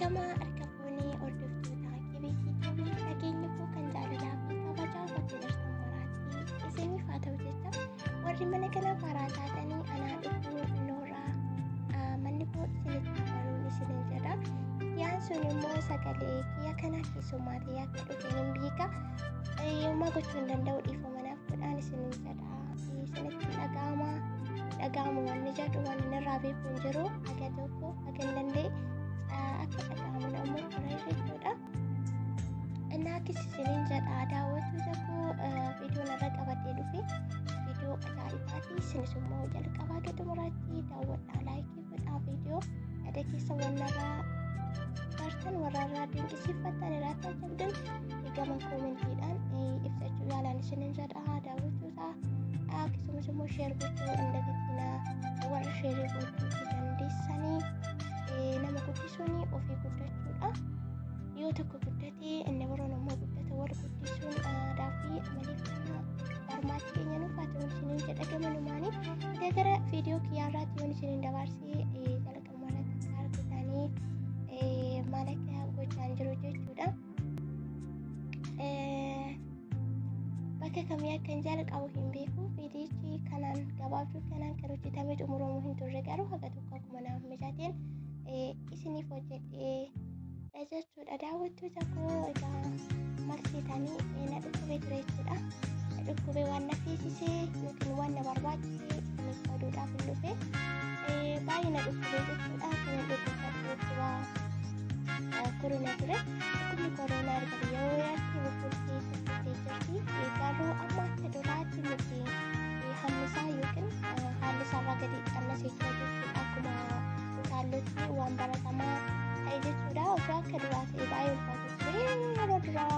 Ashamaa harka fuunee hordoftoota Kibeetii TV, nageenyi koo kan jaalalaa fi kabajaa bakka jirtan maraatti isiniif haa ta'u jecha, warri mana kana faaraa taatanii anaa dhufuu, nooraa, manni koo isinitti baruun isinin jedha. Yaan sun immoo sagalee kiyya kana keessummaa ta'ee akka dhufe hin beeka. Yoommaa gochuu hin danda'u, dhiifama naaf godhaan isinin jedha. Isinitti dhaga'ama dhaga'amu wanni jedhu waan inni irraa beeku hin jiru. Haga tokko haga hin danda'e akka dhaga'amu ammoo karaa jechuudha. Innaa akkas isinin jedha daawwattoota koo, viidiyoon irra qabadhee dhufe viidiyoo ajaa'ibaati. Isinis immoo jalqabaa gad xumuraatti daawwadhaa, laayikii godhaa, viidiyoo yaada keessa warra bartan, warra irraa dinqisiifattan, irraa taajjabdan gama koomentiidhaan ibsachuu yaalaan isinin jedha daawwattoota. Akkasumas immoo share gochuu hin dagatinaa. Warra sheerii gochuu dandeessanii, nama guddisuun ofii guddachuudha. Yoo tokko guddate inni biroon immoo guddata. Wal guddisuun aadaa fi amaleeffannaa barmaatti keenya nuuf haa ta'u isinin jedha gamanumaanii. Egaa gara viidiyoo kiyyaarraatti yoon isinin dabarsee, jalqabuma irratti akka argitanii maal akka gochaan jiru jechuudha. Bakka kamii akkan jalqabu hin beeku. Viidiyichi kanaan gabaabduu kanaan kan hojjetamee xumuramuu hin turre, garuu haga tokko akkuma naaf mijateen isiniif hojjedhee jechuudha. Daawwattoota koo, egaa maal seetanii, na dhukkubee ture jechuudha. Na dhukkubee waan na feesisee yookiin waan na barbaachisee isiniif qoduudhaaf hin dhufe. Baay'ee na dhukkubee jechuudha. Kan hin dhukkubsadhu dhukkuba koronaa ture. Dhukkubni koronaa erga biyya weerartee bubbultee turtee jirti. Garuu amma akka duraatti miti, hammi isaa yookiin haalli isaarraa gadi qannasee jira jechuudha. Akkuma utaallotti waan baratamaa ta'e jechuudha. Osoo akka duraa ta'e baay'ee ulfaatu ture. Yeroo duraa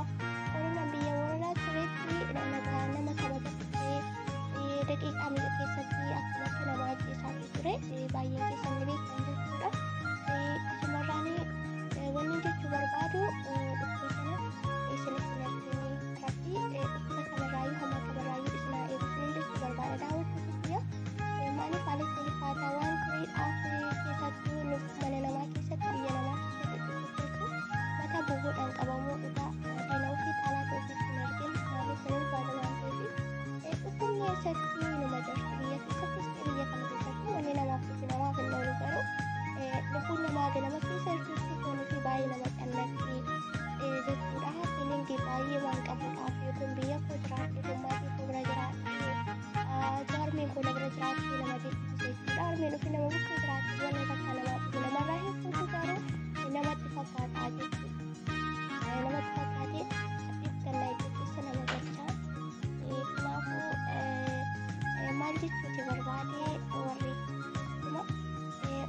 koronaan biyya weeraraa turetti nama kabaja ture. Daqiiqaa meeqa keessatti akkuma akka nama ajjeesaa ture baay'een keessan ni beektan jechuudha. Asumarraan wanni jechuu barbaadu, dhukkuba kana isinitti hin argine, Rabbi dhukkuba kamirraayyuu, hamaa kamirraayyuu isin haa eegu isinin jechuu barbaada daawwattoota kiyya. Maaliif haalli ulfaataa waan tureedhaaf, keessattuu nuuf mana namaa keessatti, biyya namaa keessatti dhukkubsachuu, mataa boboodhaan qabamuu, dhugaa diina ofii xaalaata ofiitti hin argin. Maaliif hin ulfaata waan ta'eef, dhukkubni eessattuu inuma jirti, biyya keessattis ta'e biyya kam keessattuu. Wanni namaaf dhufe namaaf hin oolu, garuu lubbuun namaa ganama keessa jirtutti foonii fi baay'ee nama cannaqxi jechuudha. Feelingii baay'ee waan qabuudhaaf, yookiin biyya koo jiraadhe, maatii koo bira jiraadhe, harmeen koo na bira jiraatte nama jechisiisa jechuudha. Harmeen ofii nama bukkee jiraatte wanni takka namaa dhufe namarraa hin fuutu, garuu namatti fakkaata jechuudha. Namatti fakkaatee abdii kutannaa iddoo keessa nama galcha. Kanaafuu maal jechuuti barbaade, warri akkuma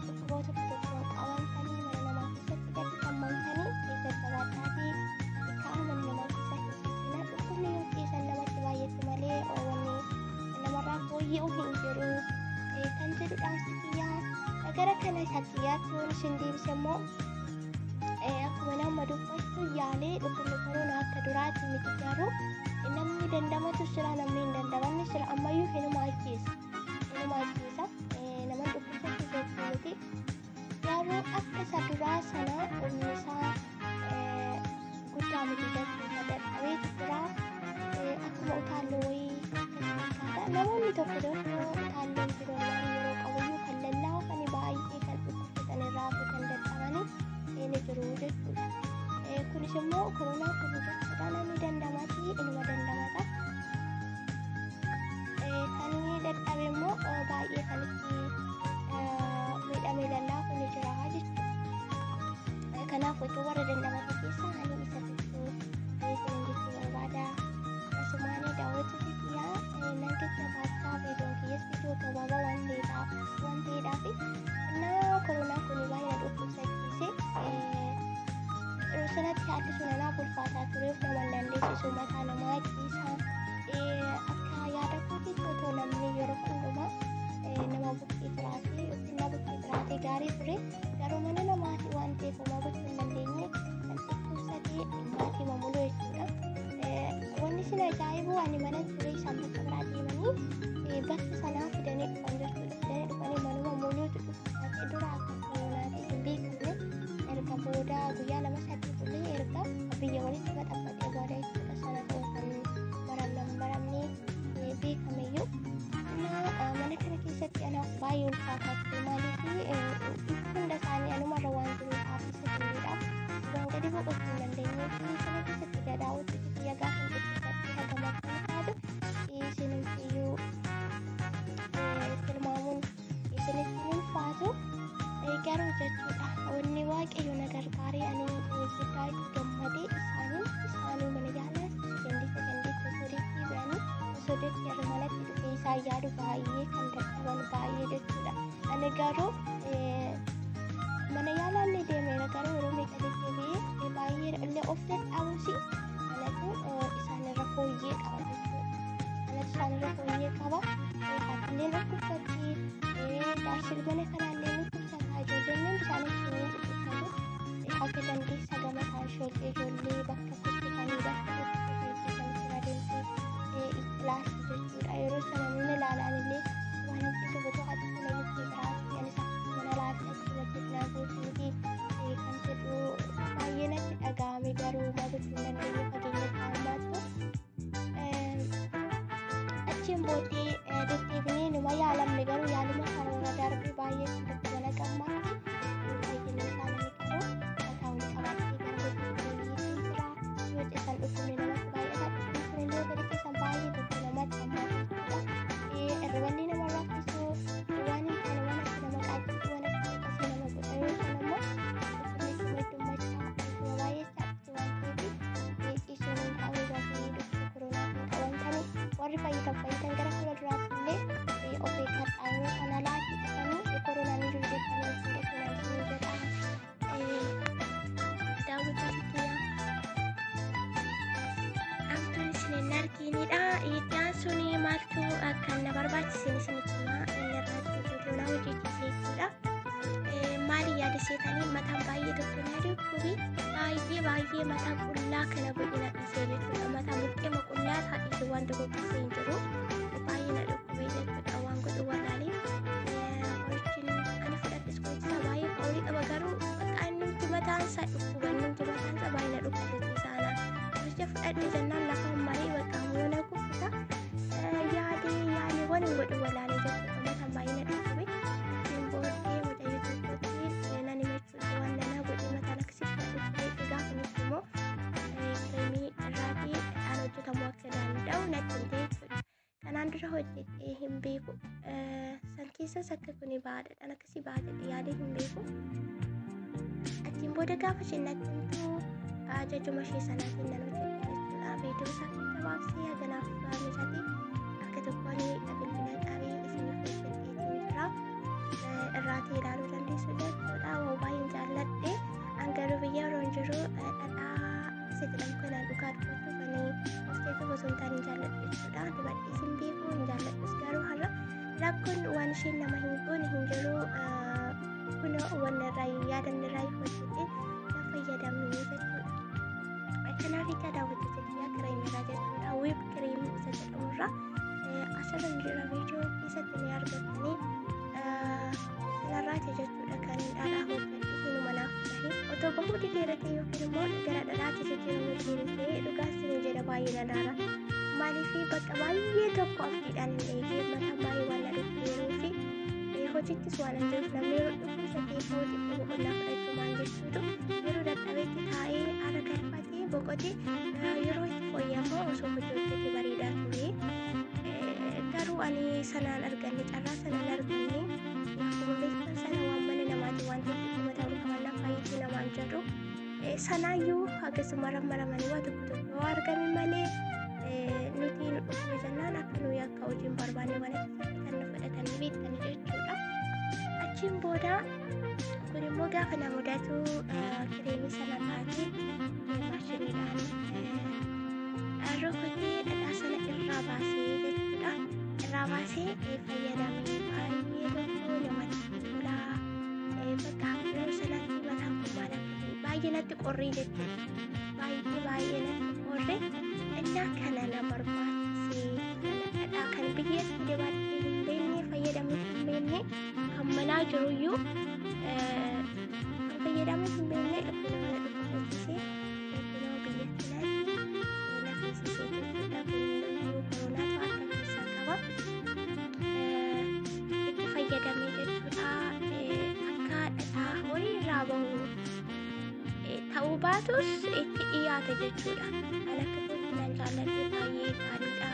dhukkuboota tokko tokkoon qabamtanii mana namaa keessatti gadi hammamtanii, jajjabaadhaatii ka'a, mana namaa keessa hin ciisina. Dhukkubni yoo ciisan namatti baay'atti malee wanni namarraa fooyya'u hin jiru kan jedhu dhaamsi kiyyaa. Gara kana isa kiyyaatti yoon isin deebise immoo, akkuma nama dubbachuu yaalee, dhukkubni koronaa akka duraatti miti, garuu namni dandamatu jira, namni hin dandamanne jira. Ammayyuu hinuma ajjeesa, hinuma ajjeesa, nama dhukkubsachuu jechuu miti, garuu akka isa duraa sana humni isaa guddaa miti jechuudha. Dadhabeetu jira, akkuma utaalloo wayii akkas fakkaata. Namoonni tokko tokko utaalloon jiru yeroo qabuyyuu kan lallaafani, baay'ee kan dhukkubsatan irraa fi kan dadhabani ni jiru jechuudha. Kunis immoo koronaa kun jechuudha, namni dandamati inuma dandamata. Kan dadhabe immoo baay'ee kan itti miidhamee lallaafu ni jira jechuudha. Kanaaf otoo warra dandamate keessa ani isa tokko isinin jechuu barbaada. Asumaan daawwattoota kiyyaa nan jajjabaachaa, viidiyoon kiyyas viidiyoo gabaabaa waan ta'eedhaaf, innaa koronaa kun baay'ee na dhukkubsachiise. Yeroo sanatti haalli sun anaaf ulfaataa tureef, nama hin dandeessisu, mataa namaa ciisa. Akka yaada kootiitti otoo namni yeroo hundumaa nama bukkee jiraate yookiin na bukkee jiraate gaarii ture. Garuu mana namaati waan ta'eef homaa gochuu hin dandeenye. Kan dhukkubsatee maatii mamuluu jechuudha. Wanni isin ajaa'ibu, ani mana ture, isaan bakka biraa deemanii bakka sanaa fidanii dhufan jechuudha. Fidanii dhufanii manuma muluutu dhukkubsatee. Dura akka koronaatti hin beekamne, erga booda isaan yaalu baay'ee kan dadhaban baay'ee jechuudha. Ani garuu mana yaalaallee deemeera garuu yeroo meeqa deddeebi'ee baay'ee illee of dadhabuus anatu isaanirra fooyyee qaba jechuudha. Anatu isaanirra fooyyee qaba. Haatiillee dhukkubsatti, jaarsi mana kanaallee dhukkubsata, ijoolleen hundi isaanii ni dhukkubsatu. Haga dandeessa gama isaan ijoollee bakka kuttutanii bakka dhukkubsatan bira deemtee ilaaltu jechuudha. Yeroo sana nuna ilaalaan illee waan hin ciisu otoo haati kana bukkee biraatti anis akkasuma na laalte akkasuma jedhinaa gootu miti kan jedhu baay'ee natti dhaga'ame garuu maal gochuu hin dandeenye fageenya ammaattu. Achiin booddee deddeebinee numa yaalamne garuu yaaluma kanarra darbee baay'ee kan dhukkuba naqammaatti fayyinni isaa namni garuu mataa wal qabattee gara hojiitti deebi'eetiin jira. Yoo ciisan dhukkubni namatti baay'ata. Dhukkubni sun illee yoo gadi ciisan baay'ee tokko namatti hammaata jechuudha. Irriballi nama raffisu waan hin taane waan akka nama qaajjisu waan akka akkasii nama godha. Yeroo sana immoo dhukkubni sun heddummachaa ittuma baay'achaa dhufti waan ta'eef ciisuun hin ta'u warri dhukkuba koronaatiin qabamtanii warri fayyitan fayyitan gara fuula duraatti illee of eeggadhaa yeroo kana laatti dhufanii koronaan hin jiru jettanii of hin gatinaa isin jedha. Daawwittoota kiyya hamtuun isin hin arginidha. Iddaan sun maaltu akka na barbaachise isinitti himaa inni irratti viidiyoo na hojjechiise jechuudha. Maali yaada seetanii mataan baay'ee tokko na dhukkubi baay'ee baay'ee mataa qullaa kana godhe na dhiisee jechuudha. Mataa buqqeema qullaa isaa dhiise waan tokko dhiisee hin jiru. Baay'ee na dhukkubee jechuudha waan godhu wallaalee. Qorichi ani fudhadhes qorichi isaa baay'ee qawwee qaba garuu bakka innumti mataan isaa dhukkuba innumti mataan isaa baay'ee na dhukkubsate saana. Qoricha fudhadhe jennaan lafaan maree bakka ammoo na kuffisa. Yaadee yaadee waan hin godhu wallaalee jechuudha mataan baay'ee na dhukkube. Achiin booddee mucayyoo tokkotti nan himachuudha waan nanaa godhe mataan akkasitti na dhukkubee gaafa nuti immoo kireemii irraatii dhadhaan hojjetamuu akka danda'u natti himte jechuudha. Kanaan dura hojjedhee hin beeku. San keessas akka kuni baadhadhaan akkasii baadhadhe yaadee hin beeku. Achiin booda gaafa isheen natti himtu ajajuma ishee sanaatiin nan hojjedhe jechuudha. Viidiyoo isaa kan gabaabsee haganaaf mijate akka tokkoon bilbila qabee isiniif hojjedheetiin jira. Irraatii ilaaluu dandeessu jechuudha. Waa baay'een jaalladhe. An garuu biyya yeroo hin jiru dhadhaa isa jedhamu kanaan dhugaa dubbachuuf ani of jechuuf osoo hin taane hin jaalladhu jechuudha. Dibadhees hin beeku hin jaalladhus garuu har'a rakkoon waan isheen nama hin goone hin jiru. Kun wanna irraa yaadamne irraa hojjedhee na fayyadamne jechuudha. Kanaaf egaa daawwattoota kiyyaa kireemii irraa jechuudha. Wiip kireemii isa jedhamu irraa asirra jira viidiyoo keessatti ni argattanii kanarraati jechuudha kan dhadhaa hojjedhe hinuma naaf bahe. Otoo bahuu dideera ta'e yookiin immoo gara dhadhaatti jijjiiramuu dideera ta'e dhugaas ni jedha baay'ee nadaara. Maaliif bakka baay'ee tokko abdiidhaan hin eegee mataan baay'ee waan na dhukkubeeruu fi hojiittis waan hin jiruuf namni yeroo dhufu isa keessa hojii boqonnaa fudhachuu maal jechuutu yeroo dadhabetti taa'ee haara galfatee boqotee yeroo itti fooyya'amu osoo hojii hojjete bareedaa ture. Garuu ani sanaan arganne carraa sanaan arganne akkuma beektan sana waan mana namaatiin waan ta'eef xiqqoo ta'uu qabannaa faayitii namaan jedhu. Sanaayyuu akkasuma maramanii waa tokko tokko yoo argame malee nuti nu dhukkube jennaan akka nuyi akka hojii hin barbaanne waan akkasitti kan nu fudhatanii beektanii jechuudha. Achiin booda kun immoo gaafa na mudatu kireemii sana irraatii maashiniidhaan rukutee dhadhaa sana irraa baasee jechuudha. Irraa baasee fayyadamee baay'ee tokko namatti tola. Bakka yeroo sanatti mataan kun maal akka ta'e baay'ee natti qorree jechuudha. Baay'ee baay'ee natti qorree innaa kana na barbaachisee kana dhadhaa kan biyyatti dibadhee hin beekne fayyadamuu hin beekne kan manaa jiruyyuu kan fayyadamuu hin beekne kun mana dhukkubsachiisee kunoo biyyatti natti na feesisee jechuudha. Kun koronaatu harka keessaa qaba. Itti fayyadamee jechuudha. Akka dhadhaa horii irraa bahu ta'uu baatus itti dhiyaata jechuudha. An akka kootti nan jaalladhe baay'ee gaariidha.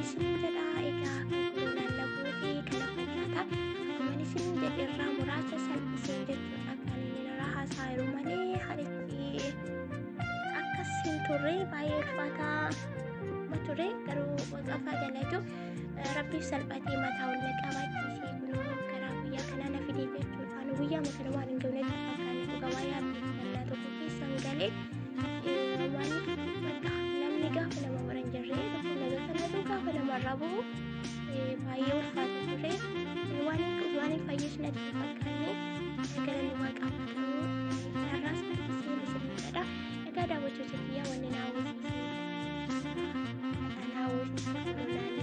Isin jedha egaa kan koronaan na goote kana fakkaata. Akkuma isin jedhe irraa muraasa salphiseen jechuudha. Kan inni irraa haasaa jiru malee halitti akkas hin turre baay'ee ulfaataa ture garuu waaqaaf galatu. Rabbiif salphatee mataa ol na qabachiisee kunoo karaa guyyaa kanaa na fide jechuudha. Ani guyyaa kana waan hin gabnetti fakkaanne dhugaa waa'ee abdii tokko keessan galee, maaliif bakka namni gaafa nama bira hin jirre tokko naga kanatu gaafa namarraa bu'u baay'ee ulfaata ture. Waan hin fayyisu natti hin fakkaanne, galanni waaqaaf haa ta'u, sararaas harkiseen isin jedha. Egaa daawwattoota kiyyaa, wanni na hawwisiise mataa na hawwisiise fuullaan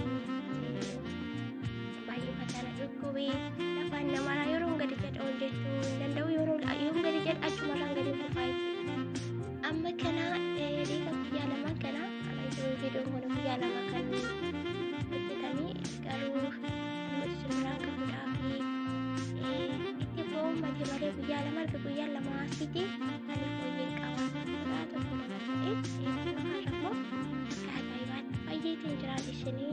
baay'ee mataa na dhukkubee lafaan namarraa yeroo gadi jedha ol jechuu hin danda'u, yeroo gadi jedha achumarraan gadi kufaa jechuudha. Amma kana dhiiga guyyaa 2 kana viidiyoon kun guyyaa 2 kan hojjetamee, garuu isin biraan gahuudhaaf itti bo'ummate malee guyyaa 2 erga guyyaa 2 asiiti ani fooyyeen qaba jechuudha. Tokko 2 ta'e har'a immoo akka ajaa'ibaatti fayyeetiin jiraan isinii